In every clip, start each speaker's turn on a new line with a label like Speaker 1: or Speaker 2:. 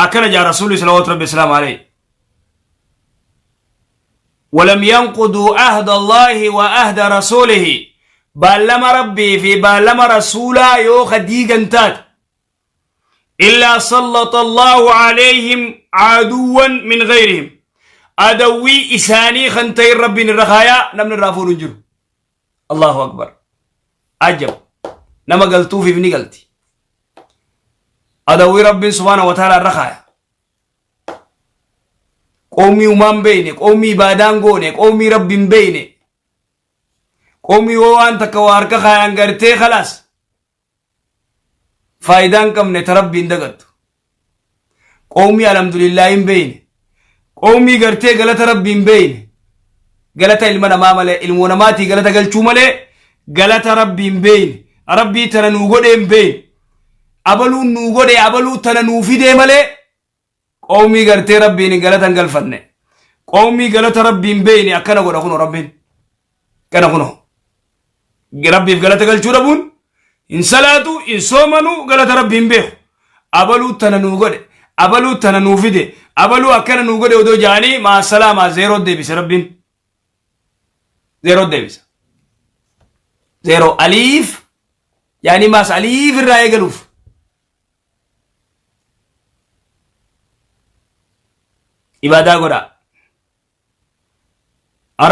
Speaker 1: Akkana jaa Rasuulli salawaatu rabbi islaam alayhi. ولم ينقضوا عهد الله وعهد رسوله baallama rabbii fi baallama rasuulaa yoo ka diigan taate illaa sallata allaahu alayhim aduwwan min gayrihim adawwii isaanii kan ta'in rabbiin irra kaayaa namni irraa fuudhu hin jiru allahu akbar ajab nama galtuufiif ni galti adawwii rabbiin subhaana wa ta'ala irra kaaya qawmii umaan beeyne qawmii ibaadaan goone qawmii rabbi hin beeyne qawmii yoo waan takka waa harka kaayan gartee khalaas faayidaa hin qabne ta rabbi hin dagattu qawmii alhamdulillah hin beeyne qawmii gartee galata rabbi hin beeyne galata ilma namaa malee ilmoo namaatii galata galchuu malee galata rabbi hin beeyne rabbii tana nuu godhee hin beeyne abaluun nuu godhe abaluu tana nuu fidee malee qawmii gartee rabbiin hin galata hin galfanne qawmii galata rabbii hin beeyne akkana godha kuno rabbiin kana kuno rabbiif galata galchuu dhabuun hin salaatu hin soomanu galata rabbii hin beeku abaluu tana nuu godhe abaluu tana nuu fide abaluu akkana nuu godhe odoo jaanii maa salaamaa zeeroo deebise rabbiin zeeroo deebisa zeeroo aliif yaani maas aliif irraa eegaluuf ibaadaa godhaa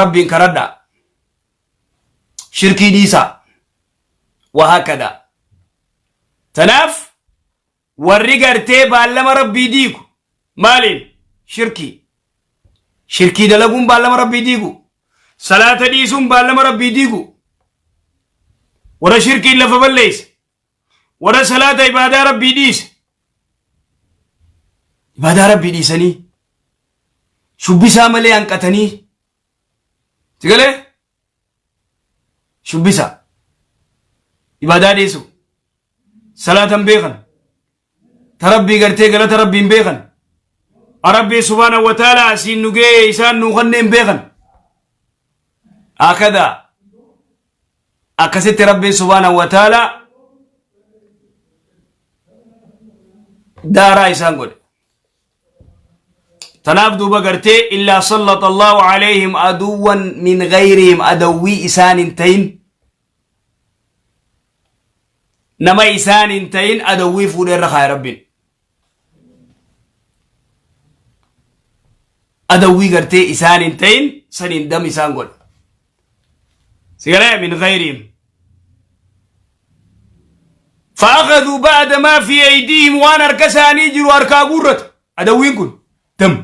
Speaker 1: rabbiin karadhaa shirkii dhiisaa wahakada tanaaf warri gartee baallama rabbii diigu maaliin shirkii shirkii dalaguun baallama rabbii diigu salaata dhiisuun baallama rabbii diigu warra shirkiin lafa balleeyse warra salaata ibaadaa rabbii dhiise ibaadaa rabbii dhiisanii shubbisaa malee hanqatanii sigalee shubbisa ibaadaa dhiisu salaatan beekan ta rabbii gartee galata rabbii hin beekan rabbii subhaanahu wa ta'ala asiin nu ga'e isaan nuu kanneen beekan akada akkasitti rabbiin subhaanahu wa ta'ala daaraa isaan godhe tanaaf duuba gartee illaa sallata allahu alayhim aduwwan min gayrihim adawwii isaan hin ta'in nama isaan hin ta'in adawwii fuudhee irra kaaya rabbiin adawwii gartee isaan hin ta'in saniin dam isaan godha sigalee min gayrihim فأخذوا بعد ما في أيديهم وأنا أركساني جرو أركا قرة أدوين كن دم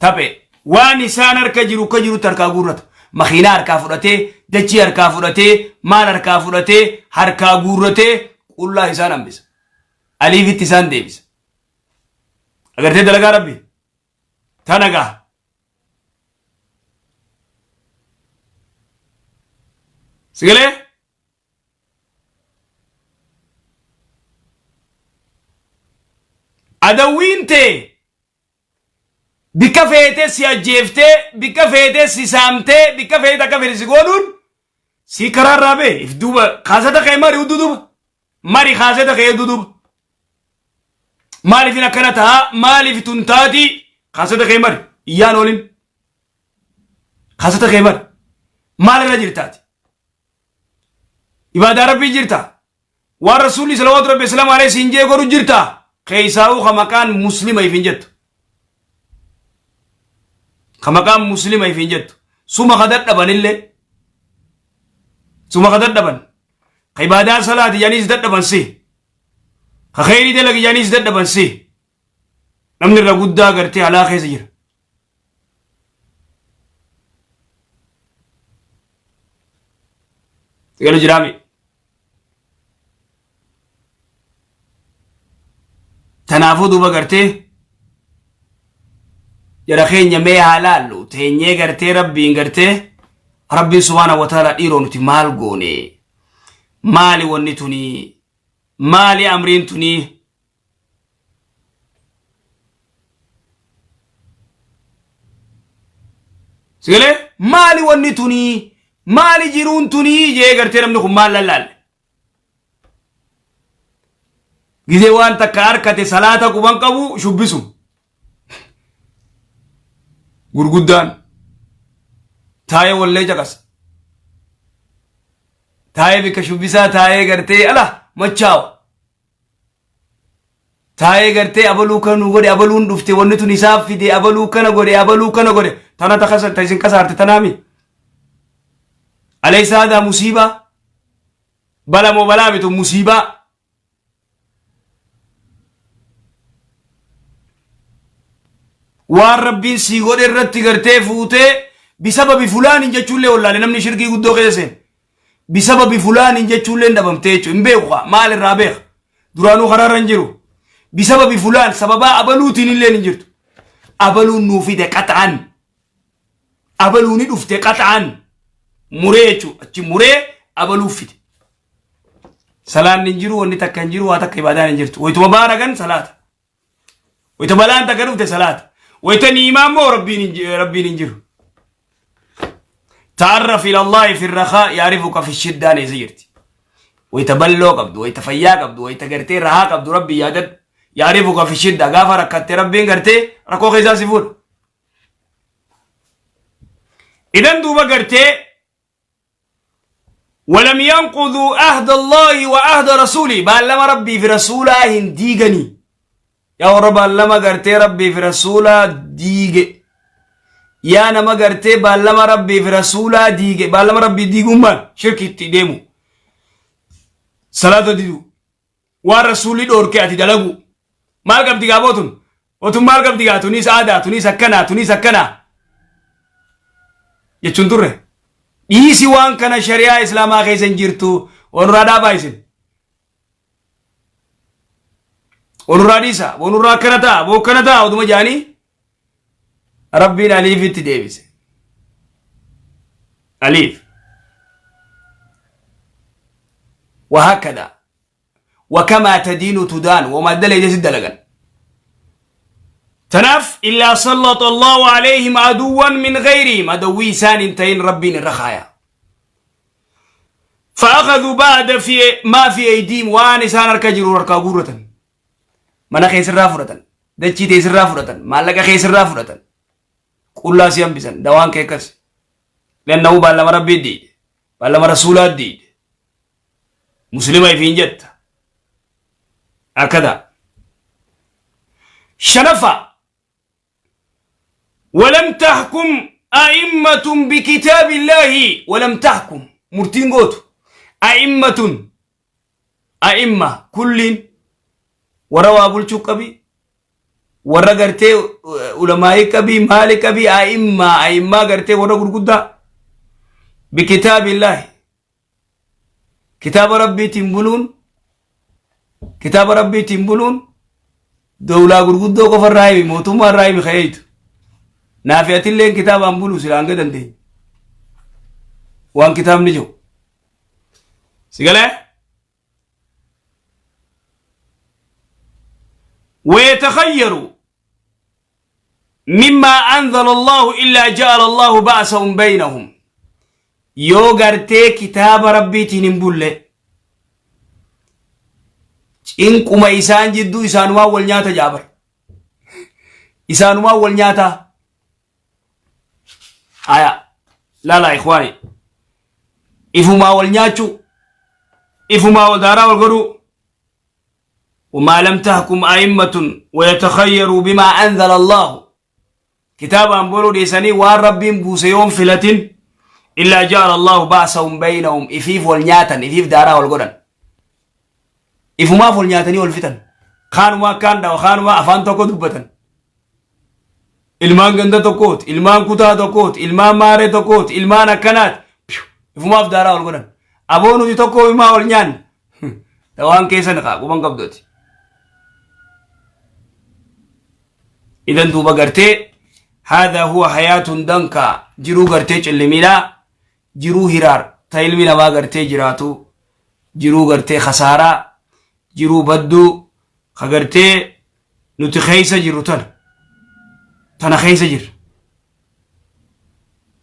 Speaker 1: taphee waan isaan harka jiru ka jirutti harkaa guurrata. Makiinaa harkaa fudhatee, dachii harkaa fudhatee, maal harkaa fudhatee, harkaa guurratee qullaa isaan hambisa. Aliifitti isaan deebisa. Agartee dalagaa rabbi? Tana gaa. Sigalee? Adawwiin tee bikka feetee si ajjeeftee bikka feetee si saamtee bikka feete akka fedhe si godhuun si karaa irraa bee if duuba kaasata kee mari udduu duuba mari kaasata kee udduu duuba maaliifin akkana tahaa maaliif tun taatii kaasata kee mari iyyaan oolin kaasata kee mari maal irra jirtaati ibaadaa rabbii jirta waan rasuulli salawaatu rabbi islaam alayhi siin jee godhu jirta keeysaa'uu ka maqaan muslima ifin jettu ka maqaan muslima ifin jettu suma ka dadhabanillee suma ka dadhaban ka ibaadaa salaati janiis dadhaban si ka kheyrii dalagi janiis dadhaban si namni irra guddaa gartee alaa keessa jira Galu jiraami. Tanaafuu duuba gartee jara keenya mee haa laallu teenyee gartee rabbiin gartee rabbiin subhaana wa ta'ala dhiiroo nuti maal goone maali wanni tunii maali amriin tunii Sigalee maali wanni tunii maali jiruun tunii jee gartee namni kun maal lallaalle. Gizee waan takka harkate salaata quban qabu shubbisu. Gurguddaan taa'ee wallee caqasa. Taa'ee bikka shubbisaa taa'ee gartee ala machaawa. Taa'ee gartee abaluu kana nu godhe, abaluun dhufte, wanni tun isaaf fide, abaluu kana godhe, abaluu kana godhe. Tana takasa ta isin kasaarte tanaami. Alaysa hadaa musiibaa? Bala moo balaa mitu musiibaa? Waan Rabbiin sii godhe irratti gartee fuutee bisababi fulaanin jechuullee wallaale namni shirkii guddoo keessa seene. Bisababi fulaanin jechuullee dhabamtee jechuudha. Hin beeku kaa maal irraa beeka? Duraanuu karaarra hin jiru. Bisababi fulaan sababaa abaluutiin illee hin jirtu. Abaluun nuu fide qaxaan. Abaluu ni dhufte qaxaan. Muree jechuudha. Achi muree abaluuf fide. Salaanni hin jiru, wanni takka hin jiru, waa takka ibaadaan hin jirtu. Wayituma baaragan salaata. Wayita balaan takka dhufte salaata. Wayita ni'imaa immoo Rabbiin hin jiru. Ta'arraf ila Allahi fi rakhaa yaarifuka fi shiddaan eessa jirti? Wayita balloo qabdu, wayita fayyaa qabdu, wayita gartee rahaa qabdu Rabbi yaadadhu. Yaarifuka fi shidda gaafa rakkatte Rabbiin gartee rakkoo keessaa si fuudha. Idan duuba gartee ولم ينقضوا عهد الله وعهد رسوله بaalama Rabbii fi rasuulaa hin diiganii. Yaa warra baallama gartee Rabbii fi rasuulaa diige, yaa nama gartee baallama Rabbii fi rasuulaa diige. Baallama Rabbii diiguun maal? Shirkitti deemu, salaata didu, waan rasuulli dhoorke ati dalagu. Maal qabdi gaaboo tun? Otun maal qabdi gaa? Tunis aadaa, tunis akkanaa, tunis akkanaa jechuun turre. Dhiisi, waan kana shari'aa Islaamaa keessa hin jirtu. Wanurraa dhaabaa isin, wanurraa dhiisa, wanurraa akkana ta'a, boo akkana ta'a oduma jaanii Rabbiin aliifitti deebise. Aliif وهكذا وكما تدين تدان وما دلي si dalagan. Tanaaf إلا سلط الله عليهم عدوا من غيرهم, adawwii isaan hin ta'in Rabbiin irra kaaya. فأخذوا بعد في ما في أيديهم, waan isaan harka jiru harkaa guurratan. Mana keessirraa fudhatan, dachii teessirraa fudhatan, maallaqa keessirraa fudhatan, qullaa si hambisan. Dawaan kee akkas لأنه baallama Rabbii diide, baallama rasuulaa diide. Muslima ifiin jetta akkada. Shanaffaa, ولم تحكم أئمة بكتاب الله. ولم تحكم murtiin gootu أئمة, أئمة kulliin warra waa bulchuu qabi, warra gartee ulamaa'ii qabii, maali qabii, أئمة, أئمة gartee warra gurguddaa, بكتاب الله, kitaaba Rabbiitiin buluun, kitaaba Rabbiitiin buluun dowlaa gurguddoo qofarraa himi, mootummaa irraa himi ka'eetu. Naafi atilleen kitaabaan bulu sila hanga dandeenya waan kitaabni jiru si galee. ويتخيروا مما أنزل الله إلا جعل الله بأسهم بينهم. Yoo gartee kitaaba Rabbiitiin hin bulle, cinquma isaan jidduu, isaanumaa wal nyaata jaabar, isaanumaa wal nyaata. Aya lala إخواني, ifumaa wal nyaachuu, ifumaa wal daaraa wal godhuu. وما لم تحكم أئمة ويتخيروا بما أنزل الله, kitaabaan buluu dhiisanii waan Rabbiin buuse yoon filatin, إلا جعل الله بأسهم بينهم, ifiif wal nyaatan, ifiif daaraa wal godhan, ifumaaf wal nyaatanii wal fitan. Kaanumaa akkaan dhawa, kaanumaa afaan tokko dubbatan, ilmaan ganda tokkooti, ilmaan kutaa tokkooti, ilmaan maaree tokkooti, ilmaan akkanaati. Ifumaaf daaraa wal godhan. Aboo nuti tokko himaa wal nyaanne dawaan keessan kaa quban qabdooti. Idan duuba gartee هذا هو حياة ضنكا, jiruu gartee cillimiidha, jiruu hiraar ta ilmi namaa gartee jiraatu, jiruu gartee khasaaraa, jiruu badduu ka gartee nuti keessa jirru. Tana keessa jirra,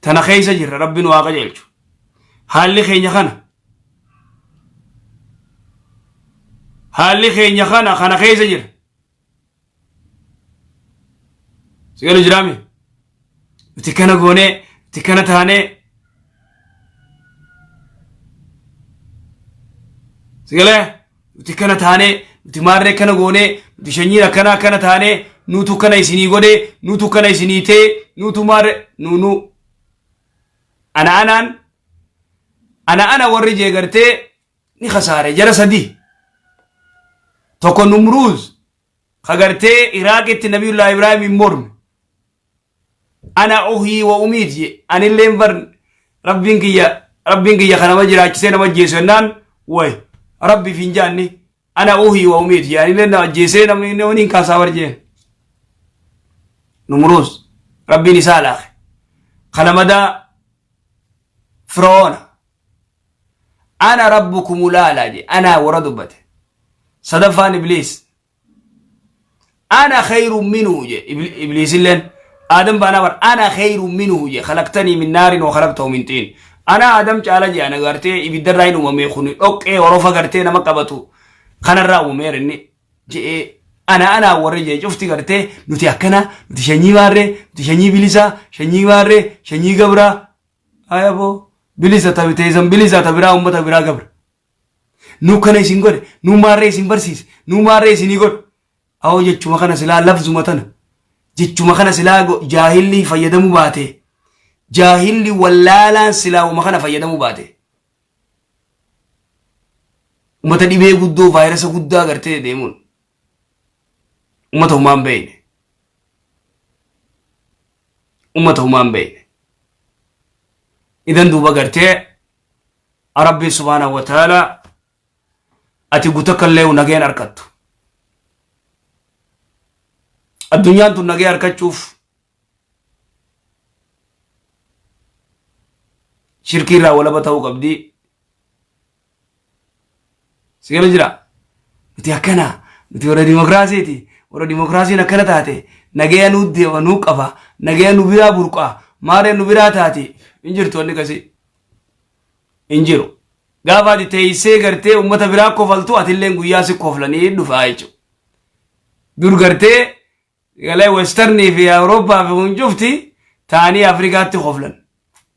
Speaker 1: tana keessa jirra. Rabbiin waa qajeelchu. Haalli keenya kana, Haalli keenya kana kana keessa jira. Si galu jiraami? Nuti kana goonee, nuti kana taanee. Si galee? Nuti kana taanee, nuti maarree kana goonee, nuti shanyiin akkanaa akkana taanee, nutu kana isinii godhee, nutu kana isinii ta'ee, nutu maarree, nunu. Ana anaan, ana ana warri jee gartee ni kasaare jara sadii. Tokko Numruuz ka gartee Iraaqitti Nabiyullaa Ibraahimiin morme. Ana uhyii wa umiit je anilleen bar rabbiin kiyya rabbiin kiyya ka nama jiraachisee nama ajjeesu jennaan way rabbiif hin jaanni ana uhyii wa umiit je anilleen nama ajjeesee namni namni hin kaasaa bar jeen. Numruuz rabbiin isaa laaqe. Kalamadaa Firoona. Ana rabbukumu laalaa je anaa warra dubbate. Sadaffaan Ibliis. Ana khayru minhu je Ibliisilleen. Aadam baanaa bar ana khayru minhu je khalaqtanii min naarin wa khalaqtahu min xiin. Ana Aadam caala je ana gartee ibiddarraa hin uumame kun dhoqqee horofa gartee nama qabatu kanarraa uumameera inni je'ee ana anaa warri jee cufti gartee nuti akkana nuti shanyii maarree nuti shanyii bilisaa shanyii maarree shanyii gabraa Aya boo bilisa ta teessan bilisa ta biraa ummata biraa gabra. Nu kana isin godhe nu maarree isin barsiise nu maarree isinii godhe. Awoo jechuma kana silaa lafzuma tana jechuma kana silaa jaahilli fayyadamuu baate jaahilli wallaalaan silaa uma kana fayyadamuu baate. Ummata dhibee guddoo vaayirasa guddaa gartee deemuun ummata humaan beeyne. Ummata humaan beeyne. Idan duuba gartee Rabbiin subhaanahu wa ta'ala ati gutakkallee nageen harkattu. Addunyaan tun nagee harkachuuf shirkii irraa walaba ta'uu qabdi. Si gala jira. Nuti akkana nuti warra dimokiraasiiti. Warra dimokiraasiin akkana taate nagaya nuu deema nuu qaba nagaya nu biraa burqa maaree nu biraa taati hin jirtu wanni kasii. Hin jiru. Gaafa ati teessee gartee uummata biraa kofaltu atilleen guyyaa si koflanii dhufaa jechuudha. Dur gartee Galee westernii fi Awurooppaa fi kun cufti taanii Afrikaatti koflan.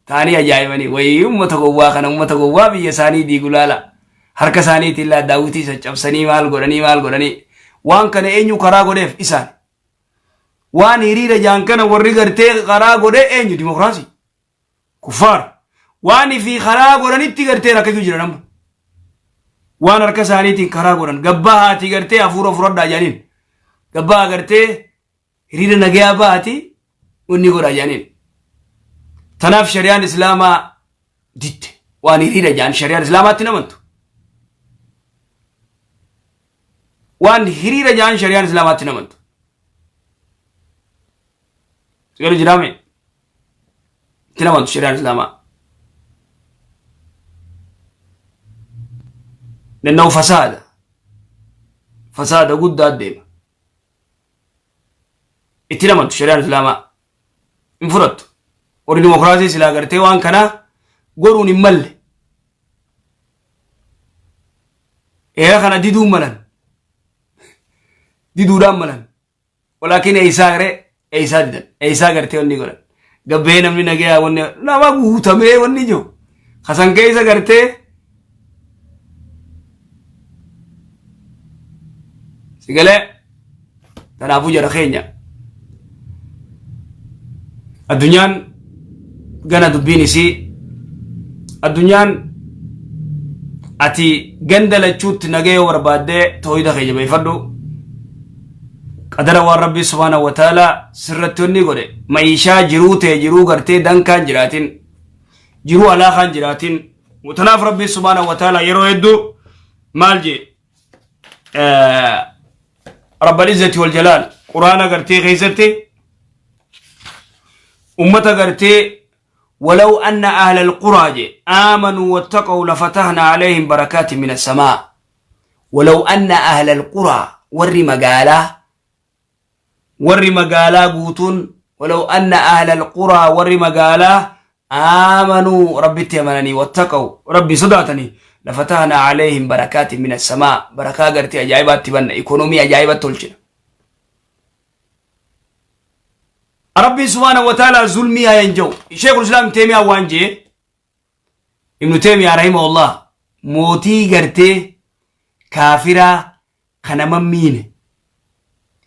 Speaker 1: Taanii ajaa'ibanii wayii uummata gowwaa kana uummata gowwaa biyya isaanii diigu laala. Harka isaaniitiin laa daawwitii caccabsanii maal godhanii maal godhanii. Waan kana eenyu karaa godheef isaan. Waan hiriira jaan kana warri gartee karaa godhee eenyu dimokiraasii. Kuffaar. Waan ifii karaa godhanitti gartee rakkachuu jiran amma. Waan harka isaaniitiin karaa godhan. Gabbaa haati gartee hafuura fudhadhaa jedhaniin. Gabbaa gartee hiriira nagayaa baati wanni godhaa jedhaniin. Tanaaf shari'aan islaamaa didde. Waan hiriira jedhan shari'aan islaamaatti hin amantu. Waan hiriira jedhan shari'aan islaamaatti hin amantu. Sigara jiraame. Itti namantu shari'aan islaamaa. Danda'u fasaada. Fasaada guddaa deema. Itti namantu shari'aan islaamaa. Hin fudhattu. Warri dimokiraasii silaa gartee waan kanaa godhuun hin malle. Eera kana diduun malan. Diduudhaan malan. Walaakin eeysaa garee eeysaa didan eeysaa gartee wanni godhan gabbee namni nagayaa wanni nama guutamee wanni jiru kasan keessa gartee si galee kanaafuu jara keenya addunyaan gana dubbiin isii addunyaan ati ganda lachuutti nagaya yoo barbaaddee tooyida kee jabeeffadhu qadara waan rabbii subhaanahu wa ta'ala sirratti wanni godhe ma'iishaa jiruu tee jiruu gartee dankaan jiraatin jiruu alaakaan jiraatin tanaaf rabbii subhaanahu wa ta'ala yeroo hedduu maal jee rabbal izzati wal jalaal quraana gartee keessatti ummata gartee ولو أن أهل القرى آمنوا واتقوا لفتحنا عليهم بركات من السماء ولو أن أهل القرى ور مقالة ور مقالة قوتون ولو أن أهل القرى ور مقالة آمنوا ربي تيمنني واتقوا ربي صداتني. Lafatahna alayhim barakaatin min assamaa, barakaa gartee ajaa'ibaatti banna, ikonomii ajaa'ibatti tolchina. Rabbiin subhaanahu wa ta'ala zulmii hayan jedhu. Sheekul Islaam Teemiyaa waan jee, Ibnu Teemiyaa rahimahullah, mootii gartee kaafiraa ka nama miine,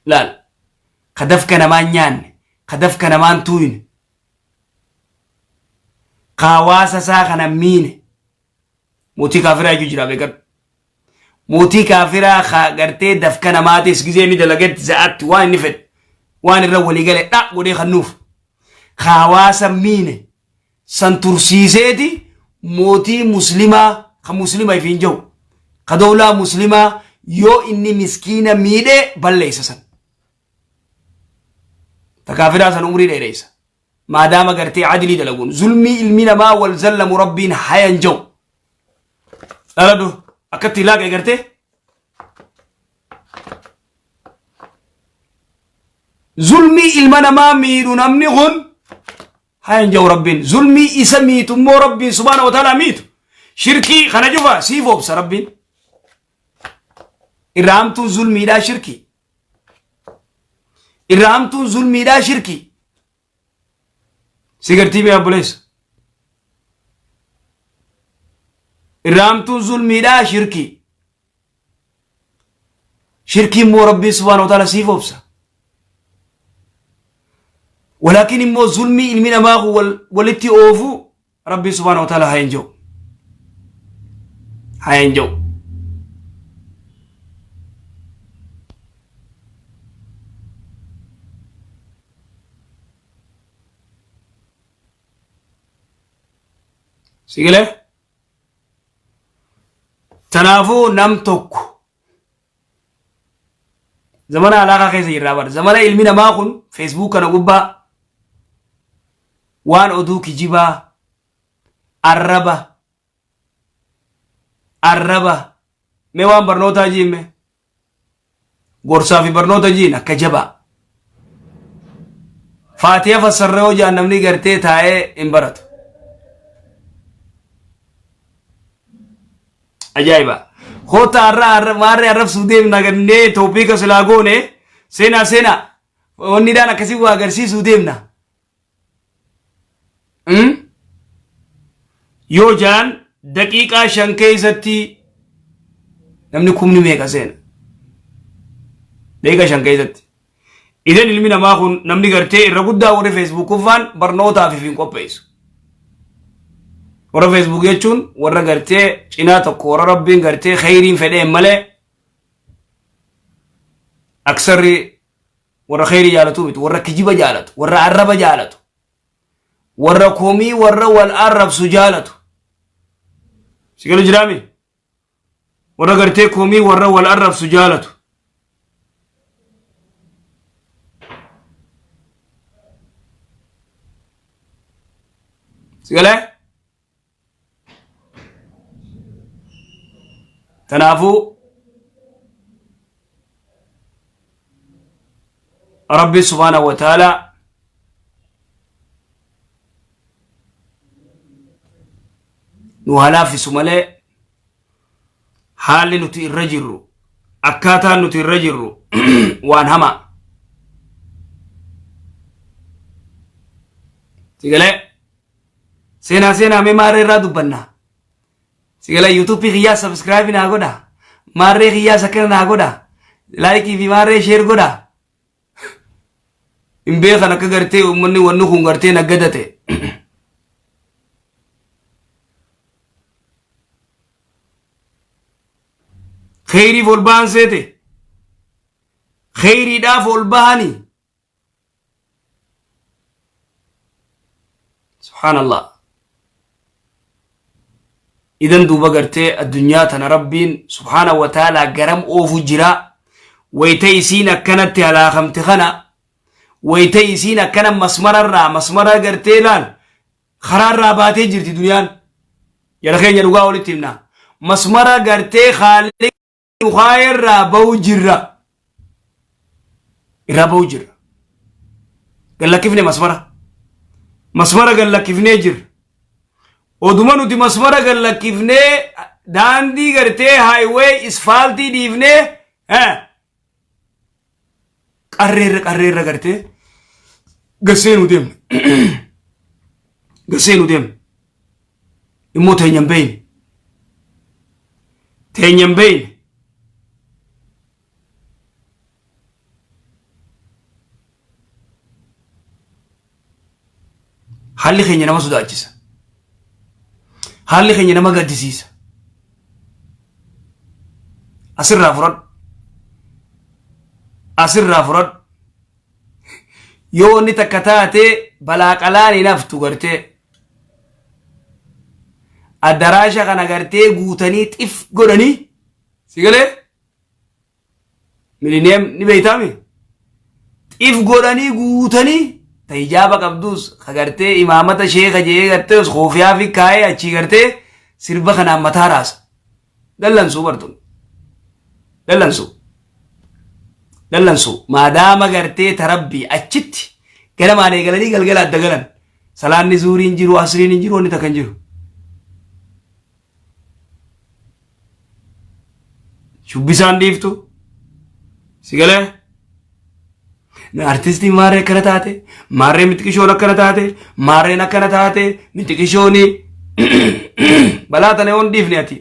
Speaker 1: laal, ka dafka namaan nyaanne, ka dafka namaan tuuyne, ka hawaasa isaa kana miine, mootii kaafiraa jechuu jira beekadhu. Mootii kaafiraa ka gartee dafka namaatis gizee inni dalagetti za'aatti waan inni fedhe waan irra walii gale dha godhee kannuuf, ka hawaasa miine san tursiiseeti, mootii muslimaa ka muslima ifiin jiru, ka dowlaa muslimaa, yoo inni miskiina miidhee balleessa san. Ta kaafiraa san umrii dheereessa. Maadaama gartee adilii dalaguun zulmii ilmi namaa wal zallamu Rabbiin hayan jiru. Dhaladhu akkatti ilaaqa gartee. Zulmii ilma namaa miidhu namni kun hayan jiru Rabbiin. Zulmii isa miitu immoo Rabbiin subhaana wa ta'ala miitu. Shirkii kana cufa siif obsa Rabbiin. Irraa hamtuun zulmiidhaa shirkii. Irraa hamtuun zulmiidhaa shirkii. Si gartii mee obboleessa? Irraa hamtuun zulmiidhaa shirkii. Shirkii immoo Rabbiin subhaana wa ta'ala siif obsa. Walaakin immoo zulmii ilmi namaa kun walitti oofu Rabbiin subhaana wa ta'ala haa hin jiru. Haa hin jiru. Si galee? Tanaafuu nam tokko zamana alaaqaa keessa jirraa bara. Zamana ilmi namaa kun Facebook kana gubbaa waan oduu kijibaa, arraba arraba, mee waan barnootaa jiimme, gorsaa fi barnoota jiin akka jabaa faatiya fassarra yoo jaan namni gartee taa'ee hin baratu. Ajaa'iba! Koota har'a har'a maarree arrabsuu deemna gannee tooppiika silaa goone, seenaa seenaa wanniidhaan akkasii waa agarsiisuu deemna. Yoo jaan daqiiqaa 5 keessatti namni kumni meeqa seena? Daqiiqaa 5 keessatti. Idan ilmi namaa kun namni gartee irra guddaa warri Facebook kuffaan barnootaaf hin qopheessu. Warra Facebook jechuun warra gartee cinaa tokko warra Rabbiin gartee kheyriin fedheen malee, aksarri warra kheyrii jaalatu miti, warra kijiba jaalatu, warra arraba jaalatu, warra komii, warra wal arrabsu jaalatu. Si galu jiraami? Warra gartee komii, warra wal arrabsu jaalatu. Si galee? Kanaafuu Rabbi subhaanahu wa ta'ala nu haa laaffisu malee, haalli nuti irra jirru, akkaataan nuti irra jirru waan hamaa. Sigalee seenaa seenaa mee maarree irraa dubbanna. Sigalee yuutuubii kiyyaa subscribe naa godha. Maarree kiyyaas akkana naa godha. Like fi maarree share godha. Hin beekan akka gartee uummanni wanni kun gartee naggada ta'e. Kheyriif ol bahan seete. Kheyriidhaaf ol bahanii. Subhaanallah. Idan duuba gartee addunyaa tana Rabbiin subhaana wa ta'ala garam oofu jira. Wayita isiin akkanatti halaakamte kana, wayita isiin akkana masmararraa masmara gartee laal karaarraa baatee jirti duniyaan. Jara keenya, dhugaa walitti himna. Masmara gartee haalli irraa bahu jirra. Irraa bahu jirra. Gallakkifne masmara. Masmara gallakkifnee jirra. Oduma nuti masmara gallakkifnee Daandii gartee highway isfaaltii dhiifnee qarreerra qarreerra gartee gasseenuu deemna. Gasseenuu deemna. Immoo teenya hin beeyne. Teenya hin beeyne. Haalli keenya nama sodaachisa. Haalli keenya nama gaddisiisa. Asirraa fudhadhu. Asirraa fudhadhu. Yoo inni takka taate balaa qalaan hin haftu gartee. Addaraasha kana gartee guutanii xif godhanii si galee? Millennium ni beeytaami? Xif godhanii guutanii ta hijaaba qabdus ka gartee imaamata sheeka je'ee gartee koofiyaa fi kaayee achii gartee sirba kanaan mataa raasa. Dallansuu bartun. Dallansuu. Dallansuu. Maadaama gartee ta rabbii achitti ganamaan eegalanii galgala adda galan. Salaanni zuuriin jiru, asriin hin jiru, wanni takka hin jiru. Shubbisaan dhiiftu. Si galee? Artistiin maarree akkana taate, maarree mixqishoon akkana taate, maarreen akkana taate, mixqishooni balaa tana yoon dhiifne ati.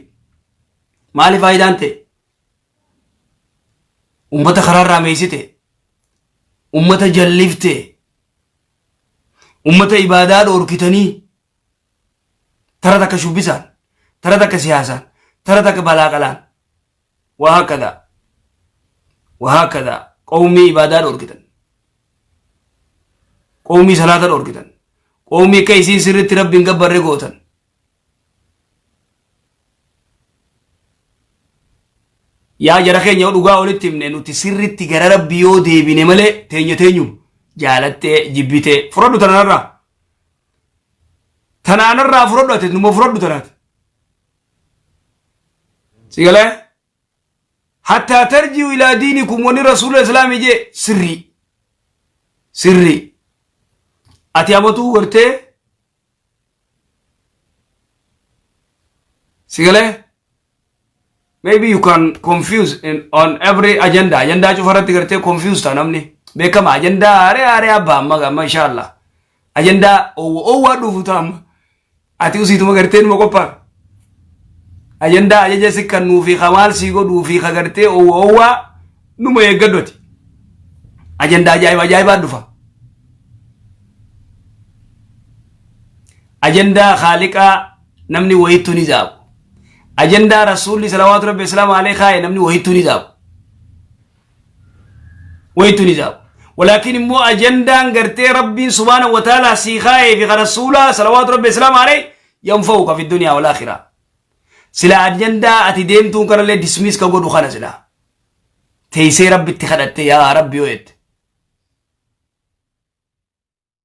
Speaker 1: Maali faayidaan ta'e? Ummata karaarraa meeysite, ummata jallifte, ummata ibaadaa dhoorkitanii tara takka shubbisaan, tara takka siyaasaan, tara takka balaa qalaan. Wahaakkadaa. Wahaakkadaa. Qawmii ibaadaa dhoorkitan. Qawmii salaata dhoorkitan. Qawmii akka isiin sirriitti rabbiin gabbarre gootan. Yaa jara keenya yoo dhugaa walitti himne nuti sirriitti gara rabbi yoo deebine malee teenya teenyuma jaalattee jibbitee fudhadhu tananarraa. Tanaanarraa fudhadhu ati numa fudhadhu tanaati. Si galee? Hattaa tarji'u ilaa diinikum wanni rasuula islaamii jee sirrii. Sirrii. Ati amatuu gartee si galee? Maybe you can confuse in, on every agenda. Agenda cufa irratti gartee confuse ta'a namni. Beekama agenda haaree haaree abbaa amma amma inshallah. Agenda owwa owwaa dhufu ta'a amma. Ati usiituma gartee numa qophaa. Agenda ajaja si kannuu fi kamaal sii godhuu fi ka gartee owwa owwaa numa eeggadhu ati. Agenda ajaa'iba ajaa'ibaa dhufa. Ajandaa khaaliqaa namni wayittuu ni zaabu. Ajandaa rasuulli salawaatu rabbi islaamu alayhi kaaye namni wayittuu ni zaabu. Wayittuu ni zaabu. Walaakin immoo ajandaan gartee rabbiin subhaanahu wa ta'ala sii kaayee fi ka rasuulaa salawaatu rabbi islaamu alayhi yanfa'uka fi duniyaa wal akhiraa. Sila ajandaa ati deemtuun kanallee dismiss ka godhu kana sila. Teessee rabbitti kadhattee yaa rabbi yoo jette.